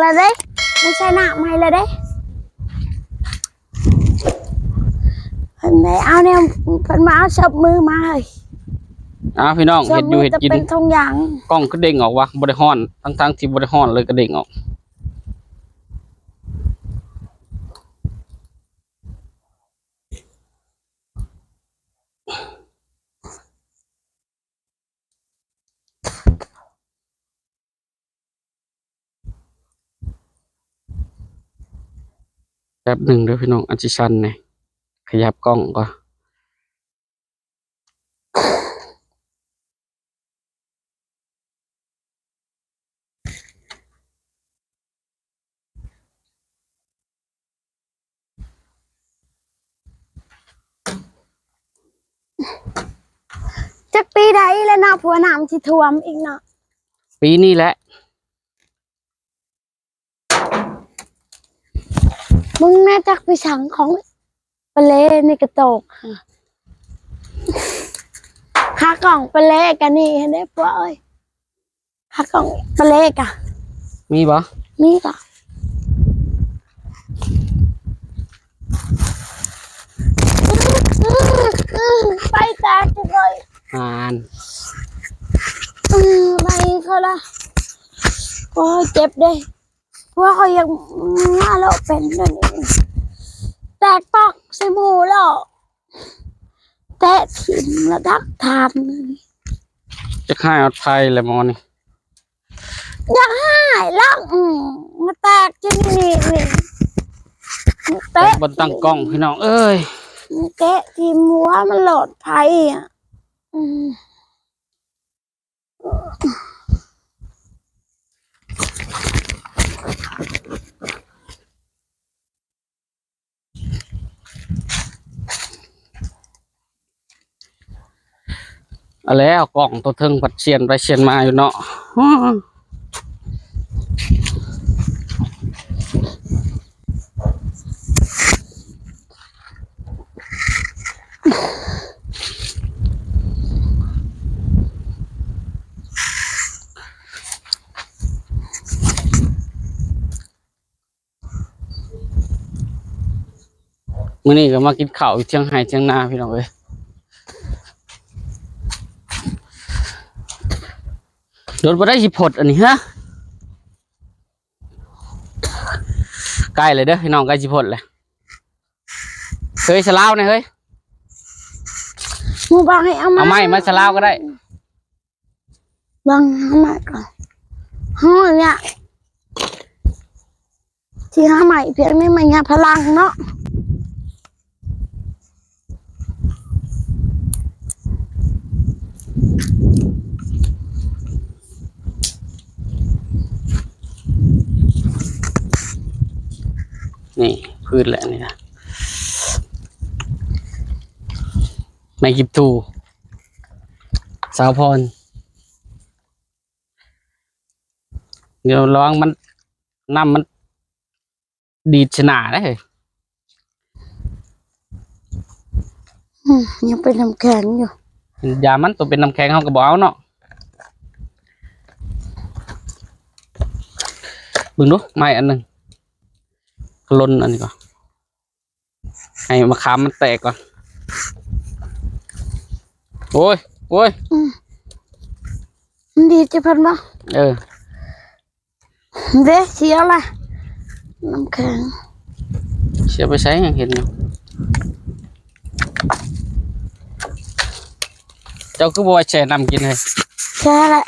ລະເດ້ ມັນໃສ່ນ້ຳໃຫ້ລະເດ້. ເພິ່ນໄດ້ເອົາແນວ ເພິ່ນມາເອົາສອບມືມາເຮີ້ຍ. ອ້າວ ພີ່ນ້ອງ ເຮັດຢູ່ເຮັດກິນ ເປັນທຸງຢາງ ກ້ອງຄືເດ້ງອອກວະ? ບໍ່ໄດ້ຮ້ອນ ທັງໆທີ່ບໍ່ໄດ້ຮ້ອນເລີຍກໍເດ້ງອອກ. ແປັບໜຶ່ງເດີພີ່ນ້ອງ ອາດຊິສັ່ນແດ່ ຂະຫຍັບກ້ອງກ່ອນ. ຈັກປີໃດແລ້ວເນາະ ຜົວນ້ຳຊິຖ້ວມອີກເນາະ. ປີນີ້ແຫຼະ. ມຶງແນ່ຈັກໄປສັງຂອງປາເລໃນກະໂຕກ ຫາຂອງປາເລກະນີ້ຫັ້ນເດ້ ພວກເອີຍ. ຫາຂອງປາເລກະ ມີບໍ່? ມີກະ ໄປຕາຍເລີຍ ຫານ ໄປເຂົາລະ ໂອ້ຍ ເຈັບເດ້. ພວກເຂົາຢາກມາເລາະເປັນອັນນີ້ ແຕກປອກໃສ່ໝູ່ເລາະ ແຕະຖິ້ມລະດັກຖານ. ຈັກຮ້າຍອອດໄພແຫຼະໝໍນີ້ ຢາກຮ້າຍລະ ອືມ ມາແຕກຢູ່ນີ້ ນີ້ ນີ້ ແຕະ ເບິ່ງຕັ້ງກ້ອງພີ່ນ້ອງເອີຍ ແຕະຖິ້ມຫົວມັນຫຼອດໄພອະ ອືມ. ເອົາແລ້ວ ກ້ອງໂຕເທິງພັດຊຽນໄປຊຽນມາຢູ່ເນາະ. ມື້ນີ້ກໍມາກິນເຂົ້າຢູ່ທຽງໄຮ່ທຽງນາພີ່ນ້ອງເອີຍ ດົນບໍ່ໄດ້ຊິພົດອັນນີ້ ຮະ. ໃກ້ແລ້ວເດີພີ່ນ້ອງ ໃກ້ຊິພົດແລ້ວ. ເຮີ້ຍ ສະລາວແນ່ເຮີ້ຍ ໝູ່ບາງໃຫ້ເອົາມາ ເອົາໄມ້ມາສະລາວກໍໄດ້ ບາງເອົາໄມ້ກ່ອນ ເຮົາເນຍ ຊິຫາໄມ້ພຽງນີ້ມາຫຍ້າພະລັງເນາະ. ນີ້ ພືດແຫຼະນີ້ນະ ໄມ້ກິບທູ ສາວພອນ ດຽວລະວັງມັນ ນ້ຳມັນ ດີດຊະໜ້າເດ້. ອືມ ຍັງເປັນນ້ຳແຂງຢູ່ ຢາມັນ ໂຕເປັນນ້ຳແຂງເຮົາກໍບໍ່ເອົາເນາະ. ເບິ່ງດູ ໄມ້ອັນໜຶ່ງ ລົນອັນນີ້ກ່ອນ ໃຫ້ມະຂາມມັນແຕກກ່ອນ. ໂອ້ຍ ໂອ້ຍ ອືມ ມັນດີດຈະເພິ່ນບໍ່? ເອີ. ເດ້ ເສຍລະ ນ້ຳແຂງ ເສຍໄປໃສ ຍັງເຫັນຢູ່. ເຈົ້າຄືບໍ່ໄວ້ແຊ່ນ້ຳກິນເຮີ້ຍ? ແຊ່ແຫຼະ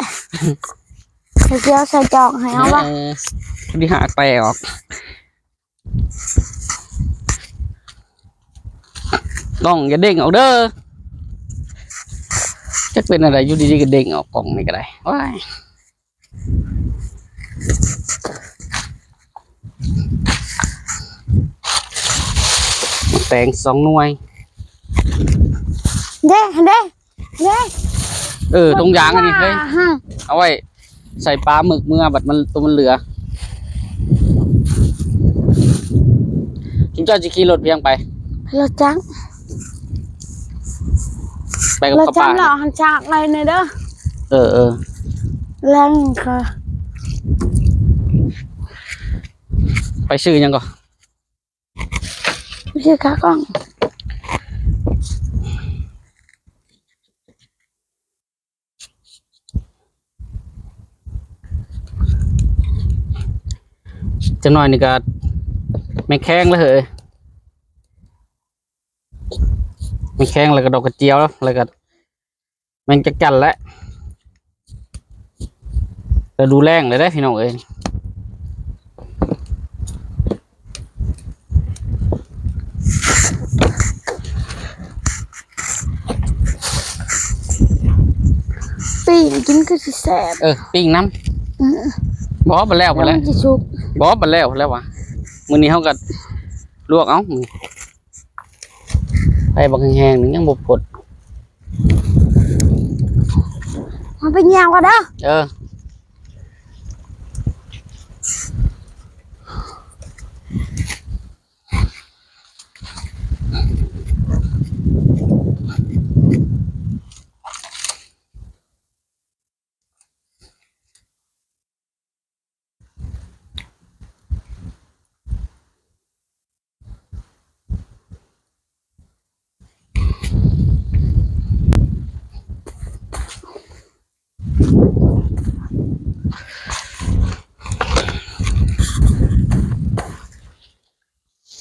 ດຽວໃສ່ຈອກໃຫ້ເຮົາວະ. ເອີ ພໍດີຫາກແຕກອອກ. ກ້ອງຢ່າເດ້ງອອກເດີ. ຈັກເປັນອັນໃດ ຢູ່ດີໆກໍເດ້ງອອກ ກ້ອງນີ້ກໍໄດ້. ໂອ້ຍ. ແຕງສອງໜ່ວຍ. ເດ້ ເດ້ ເດ້. ເອີ ຖົງຢາງອັນນີ້ເຮີ້ຍ ເອົາໄວ້ໃສ່ປາໝຶກເມື່ອ ບັດມັນ ໂຕມັນເຫຼືອ. ຈຸມເຈົ້າຊິຂີ່ລົດພຽງໄປ? ລົດຈັກ ໄປກັບ ລົດຈັກ ປ້າ ເນາະ ຫັ້ນຈາກໄລແດ່ເດີ. ເອີ ເອີ ແລງກໍ ເ ໄປຊື້ຫຍັງກໍ? ໄປຊື້ຂາກ່ອງ. ຈັກໜ້ອຍນີ້ກໍແມງແຄງແລ້ວເຮີ້ຍ, ແມງແຄງ ແລ້ວກໍດອກກະຈຽວ ແລ້ວກໍແມງຈັກຈັ່ນແຫຼະ. ລະດູແລ້ງແລ້ວເດ້ພີ່ນ້ອງເອີຍ. ປີ້ງກິນຄືຊິແຊບ. ເອີ ປີ້ງນຳ. ອື ບໍ່ ບັດແລ້ວ ແລ້ວມັນຊິສຸກ. ບໍ່ ບັດແລ້ວ ແລ້ວຫວາ. ມື້ນີ້ເຮົາກໍລວກເອົາ. ໄຟບັກແຮງໆ ນີ້ຍັງບໍ່ພົດ. ເຮົາໄປຍ່າງກ່ອນເດີ. ເອີ.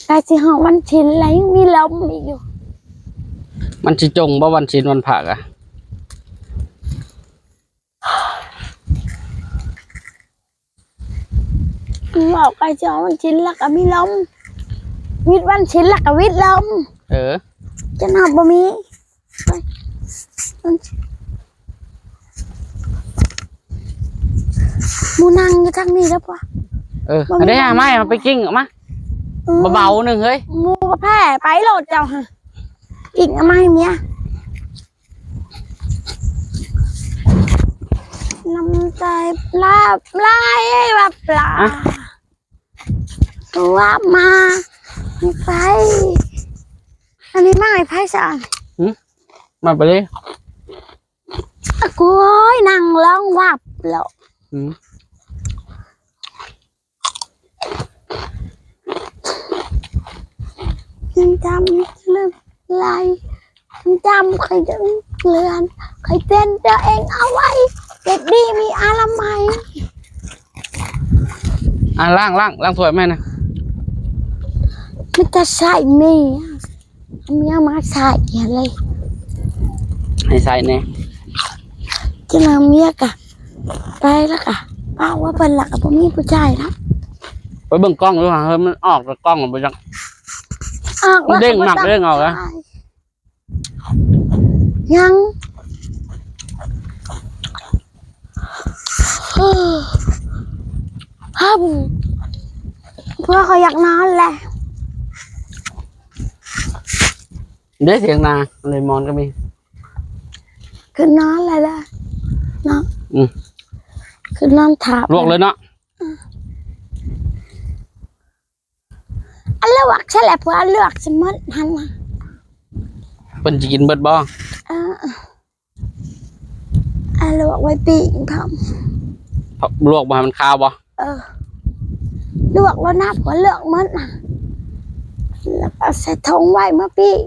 ໃກ້ຊິຮອດວັນສິນແລ້ວ ຍັງມີລົມອີກຢູ່. ມັນຊິຈົ່ງບໍ່ ວັນສິນວັນພະກະ? ບອກໃກ້ຊິຮອດວັນສິນແລ້ວກະມີລົມ, ວິດວັນສິນແລ້ວກະວິດລົມ. ເອີ ຈະນອນບໍ່ມີ. ໝູ່ນັ່ງຢູ່ທາງນີ້ແລ້ວປະ? ເອີ ອັນນີ້ຫາໄມ້ເອົາໄປກິ້ງອອກມາ. ອືມ ເບົາໆ ໜຶ່ງເຮີ້ຍ. ໝູ່ແພ້ໄປໂລດເຈົ້າຫະ. ກິ້ງເອົາມາໃຫ້ເມຍ. ນ້ຳຕາໄຫຼຫຼາຍວ່າປາ. ອະ ຕົວມາໄປ. ອັນນີ້ມາໃຫ້ໃຜຊະ? ຫື? ມາໄປເລີຍ. ໂອ້ຍ ນັ່ງລອງວັບແລ້ວ. ຫື? ຍັງຈຳເລື່ອງຫຼາຍ. ຈຳ ຂ້ອຍຍັງເລື່ອນ, ຂ້ອຍເຕືອນຕົວເອງເອົາໄວ້, ເຮັດດີມີອະນາໄມ. ອ່າ ລ້າງ ລ້າງ ລ້າງຖ້ວຍແມ່ນະ. ມີແຕ່ໃສ່ເມຍ, ເມຍມາໃສ່ຫັ້ນເລີຍ. ໃຫ້ໃສ່ແດ່. ຈະນຳເມຍກະ ໄປແລ້ວກະ ປາກວ່າເພິ່ນລະກະບໍ່ມີຜູ້ຊາຍນະ. ໄປເບິ່ງກ້ອງດູຫາ ເຮີ້ຍ ມັນອອກຈາກກ້ອງແລ້ວບໍ່ຈັກ. ອອກແລ້ວ ມັນເດ້ງໝາກເດ້ງອອກນະ. ຍັງ ພວກຂ້ອຍຢາກນອນແຫຼະ. ເດ້ ຖຽງນາ ເລີຍມອນກໍມີ. ຄືນນອນແລ້ວເນາະ. ອືມ ຄືນນອນຖ້າ ລວກເລີຍເນາະ. ອັນລວກຊະແຫຼະ ເພື່ອລວກຊິໝົດຫັ້ນນະ. ເພິ່ນຊິກິນເບິດບໍ່? ເອີ ອັນລວກໄວ້ປີ້ງພ້ອມ. ລວກບໍ່ໃຫ້ມັນຄາວບໍ່? ເອີ ລວກແລ້ວນະ ເພື່ອລວກໝົດນະ ແລ້ວກໍເອົາໃສ່ຖົງໄວ້ມາປີ້ງ.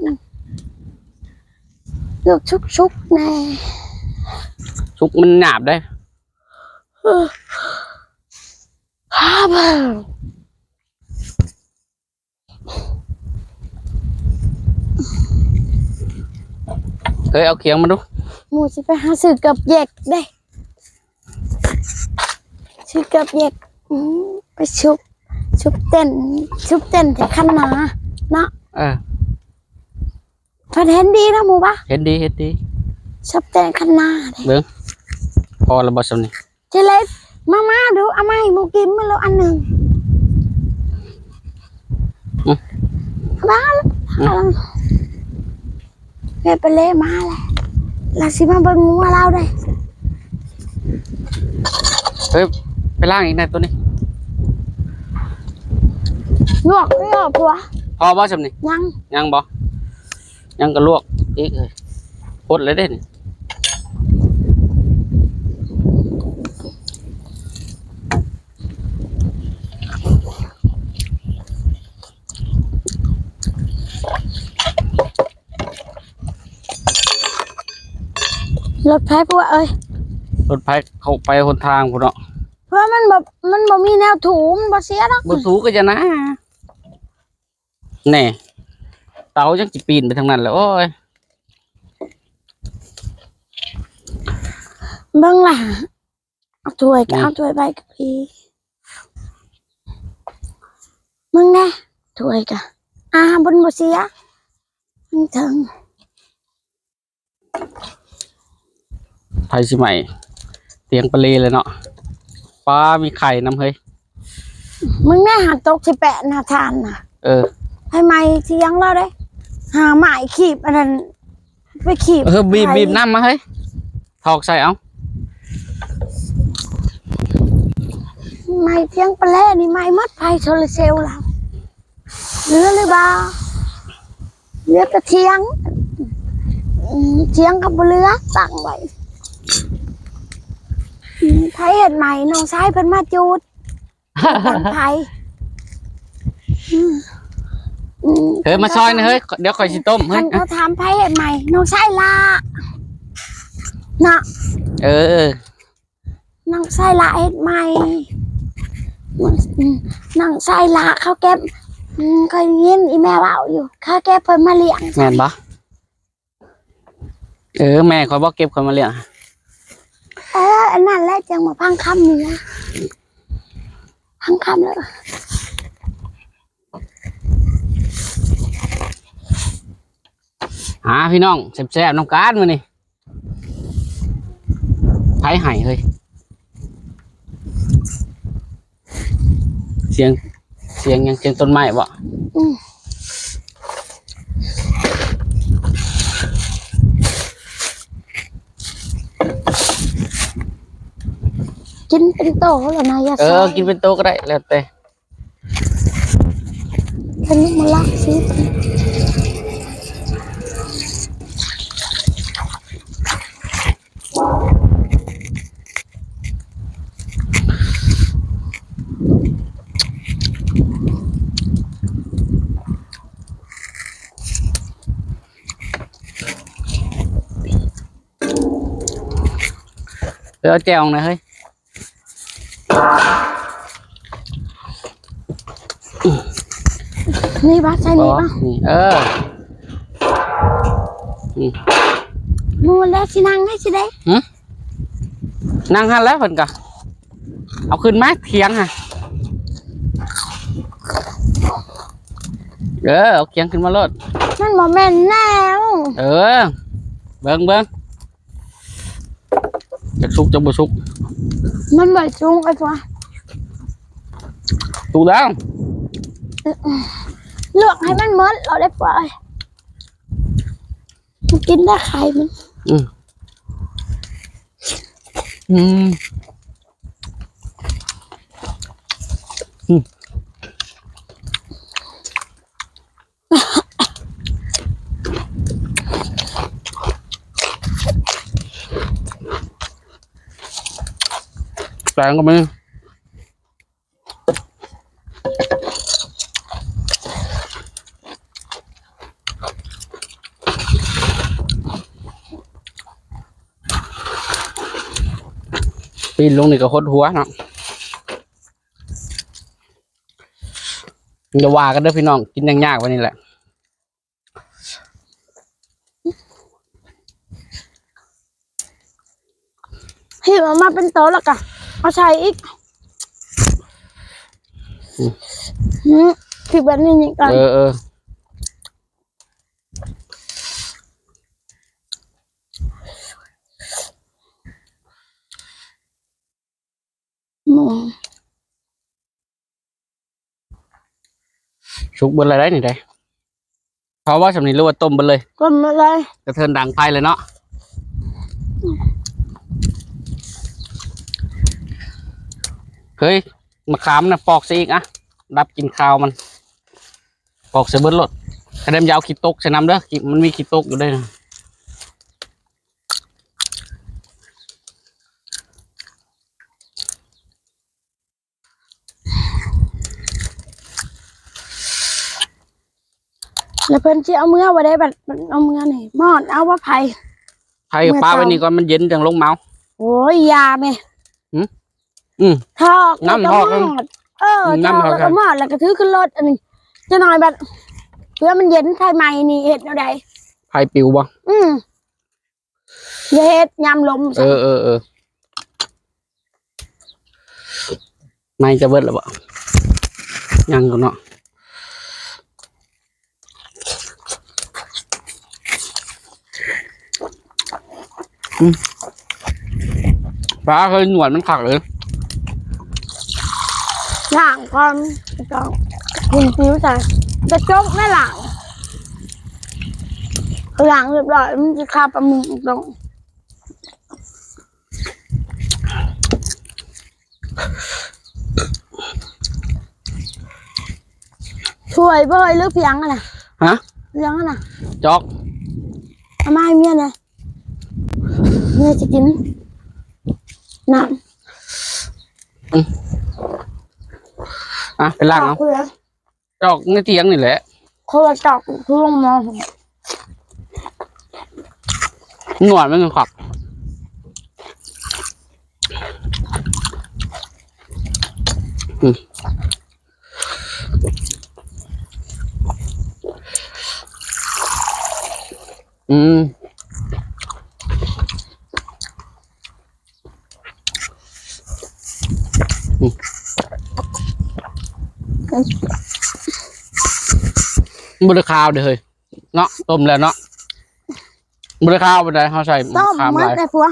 ລວກສຸກໆ ແດ່. ສຸກມັນຫຍາບເດ້. ເຮີ້ຍ ເອົາຂຽງມາດູ. ໝູ່ຊິໄປຫາຊື້ເກືອບແຢກເດ້. ຊື້ເກືອບແຢກ. ອືມ ໄປຊຸບ ຊຸບເຕັ້ນ ຊຸບເຕັ້ນແຖວຄັນນາເນາະ. ເອີ ເພິ່ນເຫັນດີເນາະໝູ່ປະ? ເຫັນດີ ເຫັນດີ. ຊຸບເຕັ້ນຄັນນາເດ້. ເບິ່ງ ພໍແລ້ວບໍ່ຊ່ຳນີ້? ຊິເລັດ ມາ ມາດູ ເອົາມາໃຫ້ໝູ່ກິນມາໂລດອັນໜຶ່ງ. ອືມ ມາ ອືມ ເຮັດໄປເລມາແຫຼະ ລາວຊິມາເບິ່ງງົວລາວເດ້. ເຮີ້ຍ ໄປລ້າງອີກແດ່ໂຕນີ້. ລວກ ລວກ ພວກ ພໍບໍ່ຊ່ຳນີ້? ຍັງ ຍັງບໍ່? ຍັງກໍລວກອີກເອີຍ ພົດເລີຍເດ້ນີ້. ລົດໄຟພວກເອີຍ ລົດໄຟເຂົ້າໄປຫົນທາງພຸ້ນເນາະ ເພາະມັນບໍ່ ມັນບໍ່ມີແນວຖູ ມັນບໍ່ເສຍດອກ ບໍ່ຖູກໍຢ່ານະ. ແນ່ ເຕົາຍັງຊິປີນໄປທາງນັ້ນແຫຼະ ໂອ້ຍ ເບິ່ງລະ ເອົາຖ້ວຍກໍ ອືມ ເອົາຖ້ວຍໄປກັບພີ້ ເບິ່ງແນ່ ຖ້ວຍກໍ ອ່າ ມັນບໍ່ເສຍ ມັນເຖິງ. ໃຜຊິໄໝ້ ຕຽງປະເລເລີຍເນາະ ປ້າ ມີໄຂ່ນຳເຮີ້ຍ ມຶງແນ່ຫາຕົກຊິແປະໜ້າທານນະ ເອີ ໃຜໄໝ້ຕຽງລາວເດ້ ຫາໄມ້ຄີບອັນນັ້ນ ໄປຄີບ ເອີ ບີບ ບີບນ້ຳມາເຮີ້ຍ ຖອກໃສ່ເອົາ ໄມ້ຕຽງປະເລນີ້ໄໝ້ໝົດ ໄຟໂຊລາເຊວລາວ ເຫຼືອຫຼືບໍ່ ເຫຼືອແຕ່ຖຽງ ອືມ ຖຽງກໍບໍ່ເຫຼືອ ຕັ້ງໄວ້ ອືມ ໃຜເຮັດໄໝ້ ນ້ອງຊາຍເພິ່ນມາຈູດ ຂອງໃຜ ອືມ ອືມ ເຮີ້ຍ ມາຊ່ອຍໜ່ອຍເຮີ້ຍ ດຽວຂ້ອຍຊິຕົ້ມເຮີ້ຍ ຄັນເຂົາຖາມໃຜເຮັດໄໝ້ ນ້ອງຊາຍລະ ເນາະ ເອີ. ນ້ອງຊາຍລະເຮັດໃໝ່ ນ້ອງຊາຍລະເຂົາເກັບ ອືມ ຂ້ອຍໄດ້ຍິນອີ່ແມ່ເວົ້າຢູ່ ເຂົາເກັບເພິ່ນມາລ້ຽງ ແມ່ນບໍ່? ເອີ ແມ່ຂ້ອຍບໍ່ເກັບຂ້ອຍມາລ້ຽງ ເອີ ອັນນັ້ນແຫຼະ ຈັ່ງມາພັງຄຳນີ້ນະ ພັງຄຳເລີຍ ຫາ ພີ່ນ້ອງ ແຊບໆນຳກັນມື້ນີ້. ໃຜໃຫ້ເຮີ້ຍ ສຽງ ສຽງຫຍັງ ສຽງຕົ້ນໄມ້ບໍ? ອືມ ກິນເປັນໂຕແລ້ວນະ ຢ່າ ເອີ ຊອຍ ກິນເປັນໂຕກໍໄດ້ ແລ້ວແຕ່. ເປັນມະລະຊິ ເອົາແຈ່ວນະເຮີ້ຍ. ນີ້ປະ ໃສ່ນີ້ປະ ນີ້ ເອີ ນີ້ ໝູ່ແລ້ວຊິນັ່ງໃຫ້ຊິໄດ້ ຫື ນັ່ງຫັ້ນແຫຼະ ເພິ່ນກະເອົາຂຶ້ນມາຖຽງຫັ້ນ ເອີ ເອົາຖຽງຂຶ້ນມາໂລດ ມັນບໍ່ແມ່ນແນວ ເອີ ເບິ່ງ ເບິ່ງ. ຈັກສຸກຈັກບໍ່ສຸກ ມັນບໍ່ສຸກ ອ້າຍຕົວະ ສຸກແລ້ວ ລວກໃຫ້ມັນໝົດ ເອົາໄດ້ປະ ກິນແຕ່ໄຂ່ມັນ ອືມ ອືມ ອືມ. ແຕງກໍມີ ປີ້ນລົງນີ້ກໍຫົດຫົວເນາະ. ຢ່າວ່າກັນເດີພີ່ນ້ອງ ກິນຫຍັງຍາກປານນີ້ແຫຼະ ຮີບອອກມາເປັນໂຕແລ້ວກະເອົາໃສ່ອີກ ອືມ ຮີບແບບນີ້ນີ້ກ່ອນ ເອີ ເອີ. ອືມ ສຸກເບິດແລ້ວໄດ໋ນີ້ໄດ໋ ເຜົາບໍ່ຊ່ຳນີ້ ຫຼືວ່າຕົ້ມເບິດເລີຍ? ຕົ້ມເບິດເລີຍ ກະເທີນດັງໄຟເລີຍເນາະ ເຮີ້ຍ ມະຂາມນະ ປອກໃສ່ອີກອະ ດັບກິ່ນຄາວມັນ ປອກໃສ່ເບິດໂລດ ກະໄດ້ ຢ່າເອົາຂີ້ຕົກໃສ່ນຳເດີ ມັນມີຂີ້ຕົກຢູ່ເດ້. ແລ້ວເພິ່ນຊິເອົາເມືອບໍ່ໄດ້ ບັດເອົາເມືອນີ້ ມອດເອົາວ່າໃຜ ໃຜ ປະໄວ້ນີ້ກ່ອນ ມັນເຢັນຈັ່ງລົງມາເອົາ. ໂອ້ຍ ຢ່າແມ່. ຫືມ? ອືມ ຖອກ ນ້ຳຖອກ ແລ້ວກໍມອດ. ເອີ ອືມ ຖອກ ນ້ຳຖອກ ແລ້ວກໍມອດ ແລ້ວກໍຖືຂຶ້ນລົດ. ອັນນີ້ຈັກໜ່ອຍບັດ ເພື່ອມັນເຢັນ ໄຟໄໝ້ນີ້ເຮັດແນວໃດ? ໄຟປິວບໍ່? ອືມ ຢ່າເຮັດຍາມລົມ. ເອີ ເອີ ເອີ ໄໝ້ຈະເບິດແລ້ວບໍ່? ຍັງຢູ່ເນາະ. ອືມ ປາເຄີຍ ໜວດມັນຄັກເລີຍ. ລ້າງກ່ອນ ແລ້ວກໍກິນປິວໃສ່ ກະຈົກນັ້ນລ້າງ ລ້າງຮຽບຮ້ອຍ ມັນຊິຄາປາໝຶກຕົງ. ຖ້ວຍບໍ່ເອີຍ ຫຼືພຽງຫັ້ນນະ? ຮະ? ພຽງຫັ້ນນະ? ຈອກ ເອົາມາໃຫ້ເມຍແດ່ ເມຍຊິກິນນ້ຳ. ອືມ ອ່ະ ໄປລ້າງເອົາ. ຈອກໃນຖຽງນີ້ແຫຼະ ເຂົາວ່າຈອກຄືລົງມາ ໜວດມັນຄັກ. ອືມ ອືມ ບໍ່ໄດ້ຄາວເດ້ເຮີ້ຍເນາະ ຕົ້ມແລ້ວເນາະ ບໍ່ໄດ້ຄາວປານໃດ ເຮົາໃສ່ ຕົ້ມ ຄາວ ໝົດ ຫຼາຍ ແຕ່ພວກ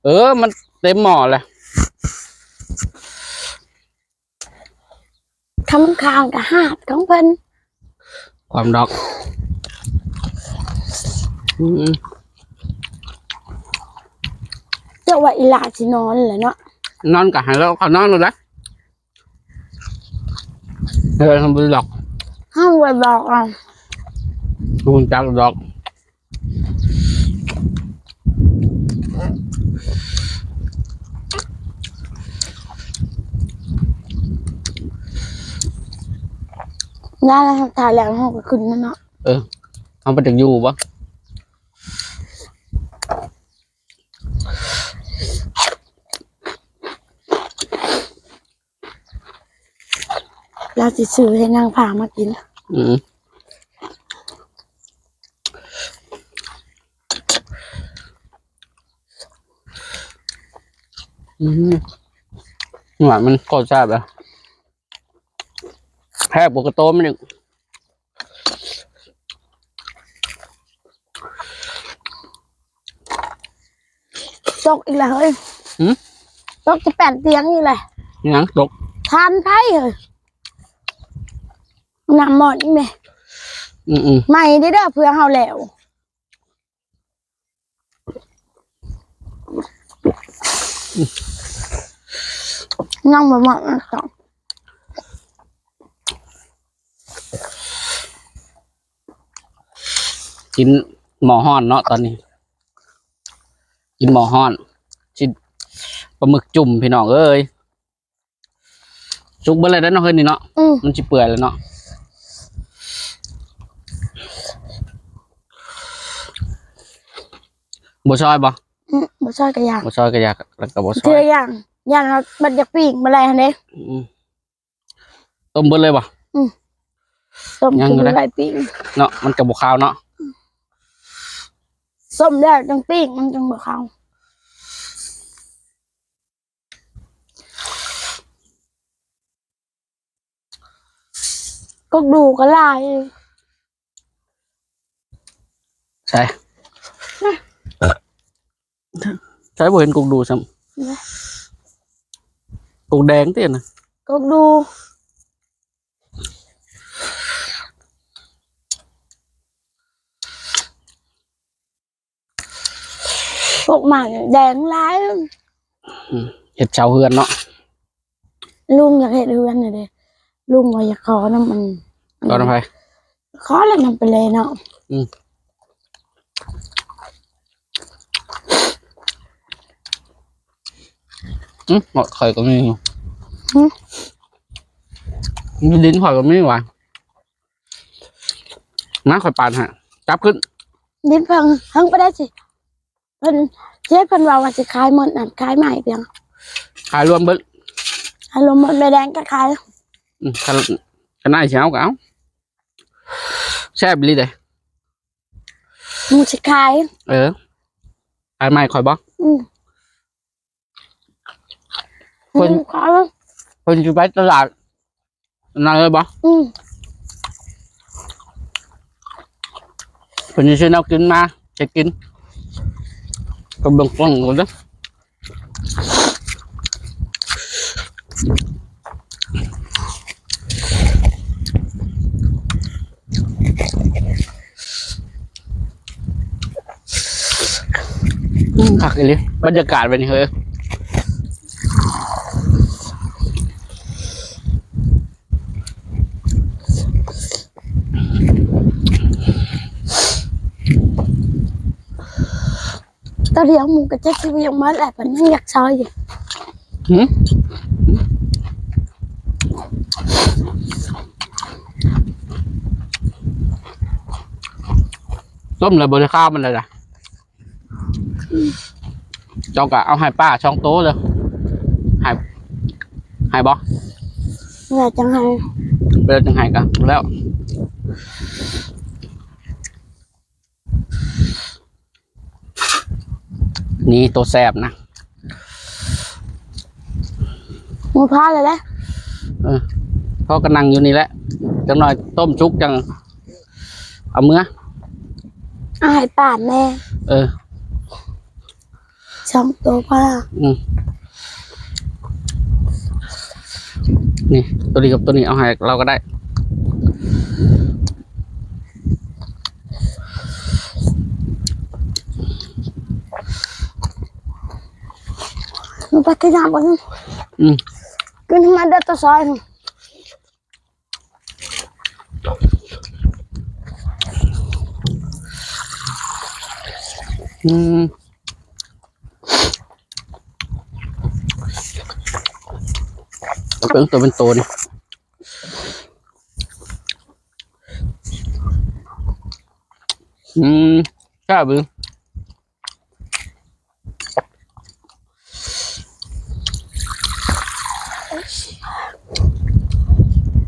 ເອີ ມັນເຕັມໝໍ້ແລ້ວ. ຄຳຄາງກະຫາດຂອງເພິ່ນ ຄວາມດອກ. ອືມ ເຈົ້າວ່າອີຫຼ້າຊິນອນແຫຼະເນາະ ນອນກະໃຫ້ລາວເຂົ້ານອນໂລດລະ. ເອີ ເຮົາບໍ່ໄດ້ດອກ ເຮົາບໍ່ໄດ້ດອກ ອ່ະ ຮູ້ຈັກດອກ. ໄດ້ແລ້ວ ຖ້າແລ້ວເຮົາກໍຂຶ້ນແລ້ວເນາະ. ເອີ ເຮົາບໍ່ຈັກຢູ່ບໍ່? ລາວຊິຊື້ໃຫ້ນາງພາມາກິນ. ອືມ ອືມ ຫວານ ມັນໂຄດແຊບເລີຍ ແຊບກວ່າກະໂຕມັນອີກ. ຕົກອີກແລ້ວເຮີ້ຍ. ຫືມ? ຕົກຈະແປນຕຽງອີກແລ້ວ. ຫຍັງຕົກ? ຖ່ານໄຟເຮີ້ຍ. ນ້ຳໝໍ້ນີ້ແມະ. ອືມໆ. ໃໝ່ເດີ້ ເພື່ອເຮົາແລ້ວ. ຍັງບໍ່ໝົດ ກິນໝໍ້ຮ້ອນເນາະຕອນນີ້ ກິນໝໍ້ຮ້ອນ ຊິປາໝຶກຈຸ່ມພີ່ນ້ອງເອີຍ. ສຸກເບິດແລ້ວເນາະ ເຮີ້ຍນີ້ເນາະ. ອືມ ມັນຊິເປື່ອຍແລ້ວເນາະ. ບໍ່ຊອຍບໍ່? ອືມ ບໍ່ຊອຍກະຢາກ ບໍ່ຊອຍກະຢາກ ແລ້ວກະບໍ່ຊອຍ ເທື່ອຢ່າງ ຢ້ານວ່າມັນຢາກປີ້ງມາແລ້ວຫັ້ນເດ້. ອືມ ຕົ້ມເບິດເລີຍບໍ່? ອືມ ຕົ້ມ ຍັງຢູ່ເດ້ ໄດ້ປີ້ງເນາະ ມັນກະບໍ່ຄາວເນາະ. ອືມ ຕົ້ມແລ້ວຈັ່ງປີ້ງ ມັນຈັ່ງບໍ່ຄາວ. ກົກດູກະຫຼາຍ. ໃສ? ໃສ ບໍ່ເຫັນກົກດູຊ້ຳ. ກົກແດງຕິຫັ້ນນະ? ກົກດູ. ພວກໝາກແດງຫຼາຍ. ອືມ ເຮັດເສົາເຮືອນເນາະ. ລຸງຢາກເຮັດເຮືອນນີ້ເດ້ ລຸງວ່າຢາກຂໍນຳອັນ ຂໍນຳໃຜ? ຂໍແລ້ວນຳໄປແລເນາະ. ອືມ ອືມ ເງາະຂ້ອຍກໍມີຢູ່. ຫືມ? ຢູ່ດິນຂ້ອຍກໍມີຫວາ. ມາ ຂ້ອຍປານໃຫ້ ຈັບຂຶ້ນ. ດິນເພິ່ງ ເພິ່ງໄປໄດ້ຊິ. ເພິ່ນ ເຈັດ ເພິ່ນເວົ້າວ່າຊິຂາຍໝົດນັ້ນ ຂາຍໃໝ່ພຽງ ຂາຍລວມເບິດ ຂາຍລວມໝົດ ແມ່ແດງກໍຂາຍ ອືມ ຄັນ ຄັນນາຍຊິເອົາກໍເອົາ ແຊບອີ່ຫຼີເດ້ ໝູຊິຂາຍ ເອີ ຂາຍໃໝ່ຂ້ອຍບໍ? ອືມ ເພິ່ນ ອືມ ຂາຍ ເພິ່ນຊິໄປຕະຫຼາດນັ້ນເລີຍບໍ? ອືມ ເພິ່ນຊິຊື້ແນວກິນມາ ເຮັດກິນ ກໍເບິ່ງກ້ອງກ່ອນເດີ. ອືມ ຄັກອີ່ຫຼີ ບັນຍາກາດແບບນີ້ເຮີ້ຍ. ຕອນດຽວໝູກະຈັກຊິບໍ່ຢາກໝົດແຫຼະ ເພິ່ນຍັງຢາກຊອຍຢູ່. ຫື? ຕົ້ມແລ້ວບໍ່ໄດ້ຄາວມັນເລີຍລະ. ເຈົ້າກໍເອົາໃຫ້ປ້າສອງໂຕເດີ ໃຫ້ ໃຫ້ບໍ່? ເວລາຈັ່ງໃຫ້ ເວລາຈັ່ງໃຫ້ກໍແລ້ວ. ນີ້ໂຕແຊບນະ ໝູພາເລີຍແຫຼະ. ເອີ ເຮົາກໍນັ່ງຢູ່ນີ້ແຫຼະ ຈັກໜ້ອຍຕົ້ມສຸກຈັ່ງເອົາເມືອ ເອົາໃຫ້ປານແດ່. ເອີ ສອງໂຕພໍລະ. ອືມ ນີ້ ໂຕນີ້ກັບໂຕນີ້ເອົາໃຫ້ລາວກໍໄດ້. ມັນໄປກິນນ້ຳບໍ່? ອືມ ກິນໃຫ້ມັນເດີ ໂຕຊອຍ. ອືມ ເອົາເປັນໂຕເປັນໂຕນີ້. ອືມ ແຊບເລີຍ.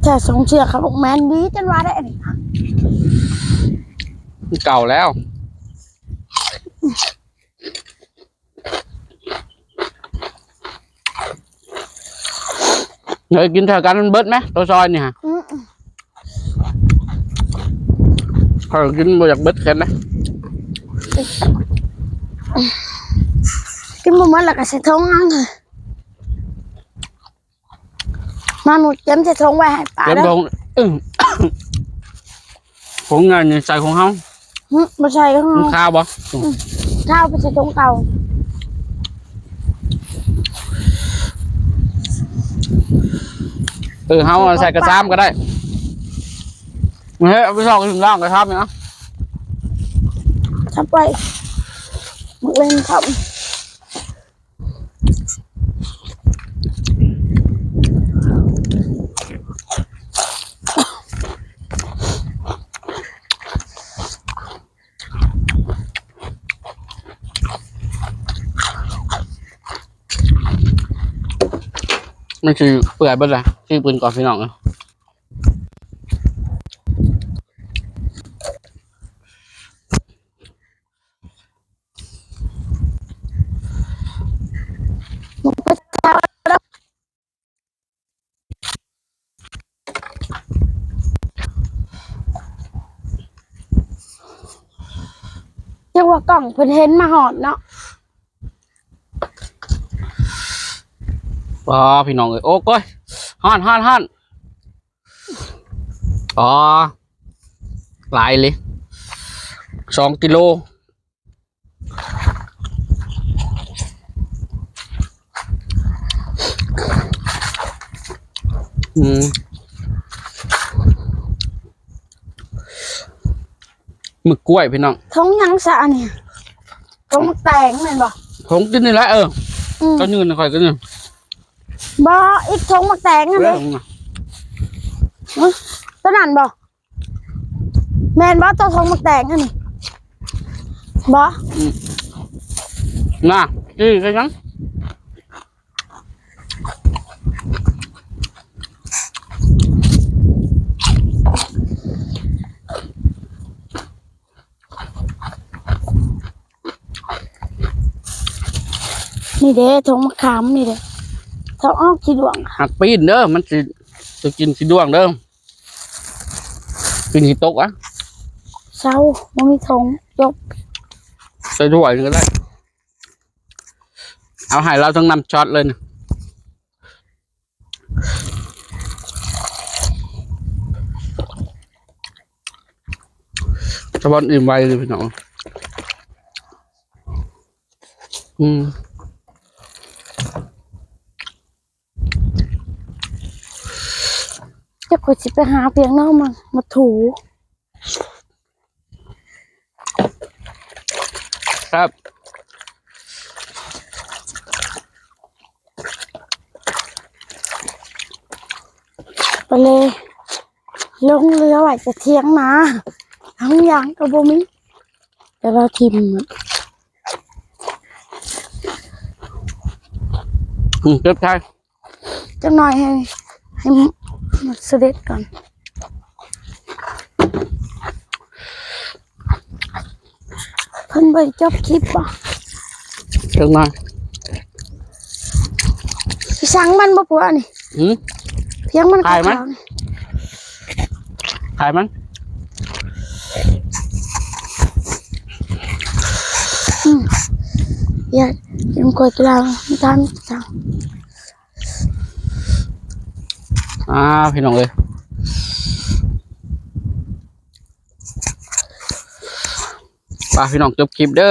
ແຕ່ສອງເທື່ອເຂົາບໍ່ແມ່ນດີ ຈັ່ງວ່າໄດ້ອັນນີ້ ເກົ່າແລ້ວ. ເຮີ້ຍ ກິນເທົ່າກັນມັນເບິດແມ ໂຕຊອຍນີ້ຫະ. ອືມ ຂ້ອຍກິນບໍ່ຢາກເບິດແຄ່ນນະ ກິນບໍ່ໝົດແລ້ວກໍໃສ່ຖົງເອົາ. ມາໝູກຽມໃສ່ຖົງໄວ້ໃຫ້ປ້າເດີ ເອີ ຖົງໃຫຍ່ນີ້ໃສ່ຂອງເຮົາ. ຫຶ ບໍ່ໃສ່ຂອງເຮົາ ມັນຄາວບໍ່? ອືມ ຄາວໄປໃສ່ຖົງເກົ່າ. ເອີ ເຮົາໃສ່ກະຊາມກໍໄດ້ ເຮີ້ຍ ເອົາໄປຊອກຖິງລ້າງກະຊາມນີ້ນະ ຊອກໄວ້ ໝາກເລັ່ງພ້ອມ. ມັນຊິເປື່ອຍເບິດລະ ຊິເປັນກ່ອນ ພີ່ນ້ອງເອີຍ. ຈັກວ່າກ້ອງເພິ່ນເຫັນມາຮອດເນາະ. ອໍ ພີ່ນ້ອງເອີຍ ໂອ້ໂກຍ ຮ້ອນໆໆ. ອໍ ຫຼາຍເລີຍ ສອງກິໂລ. ອືມ ໝຶກກ້ວຍ ພີ່ນ້ອງ. ຖົງຫຍັງຊະອັນນີ້? ຖົງໝາກແຕງແມ່ນບໍ່? ຖົງກິນນີ້ແຫຼະ ເອີ ອືມ ກໍຍື່ນໃຫ້ຂ້ອຍກໍນີ້. ບໍ່ ອີກຖົງໝາກແຕງຫັ້ນເດ້. ໂຕນັ້ນບໍ່? ແມ່ນບໍ່ ໂຕຖົງໝາກແຕງຫັ້ນນີ້? ບໍ່ ອືມ ນະ ຈີ່ຄືຫຍັງ? ນີ້ເດ້ ທົ່ງມະຂາມນີ້ເດ້ ເຂົາອອກສີດວງ ຫັກປີ້ນເດີ ມັນຊິ ຊິກິນສີດວງເດີ ປີ້ນຊິຕົກອະ ເຊົາ ບໍ່ມີຖົງ ຈົບ ໃສ່ຖ້ວຍນີ້ກໍໄດ້ ເອົາໃຫ້ລາວທັງນ້ຳຊັອດເລີຍນະ. ສະບອນອີ່ມໄວເລີຍພີ່ນ້ອງ ອືມ ຈັກຂ້ອຍຊິໄປຫາພຽງເນາະ ມາ ມາຖູ. ແຊບ ໄປເລີຍ ລົງເຮືອໄວ້ແຕ່ຖຽງນາ ຫາງຢາງກໍບໍ່ມີ ແຕ່ລາວຖິ້ມ ອືມ ເກັບໃສ່ ຈັກໜ່ອຍໃຫ້ ໃຫ້ມັນສະເດັດກ່ອນ ເພິ່ນບໍ່ໄດ້ຈົບຄລິບບໍ? ຈັກໜ່ອຍ ຊິສັ່ງມັນບໍ່ ພວກນີ້? ຫືມ? ພຽງມັນ ຂາຍມັນ ຂາຍມັນ ອືມ ຢ່າກິນກວດກິນເຫຼົ້າ ມັນຕາມສັ່ງ. ອ້າວ ພີ່ນ້ອງເອີຍ ໄປພີ່ນ້ອງ ຈົບຄລິບເດີ.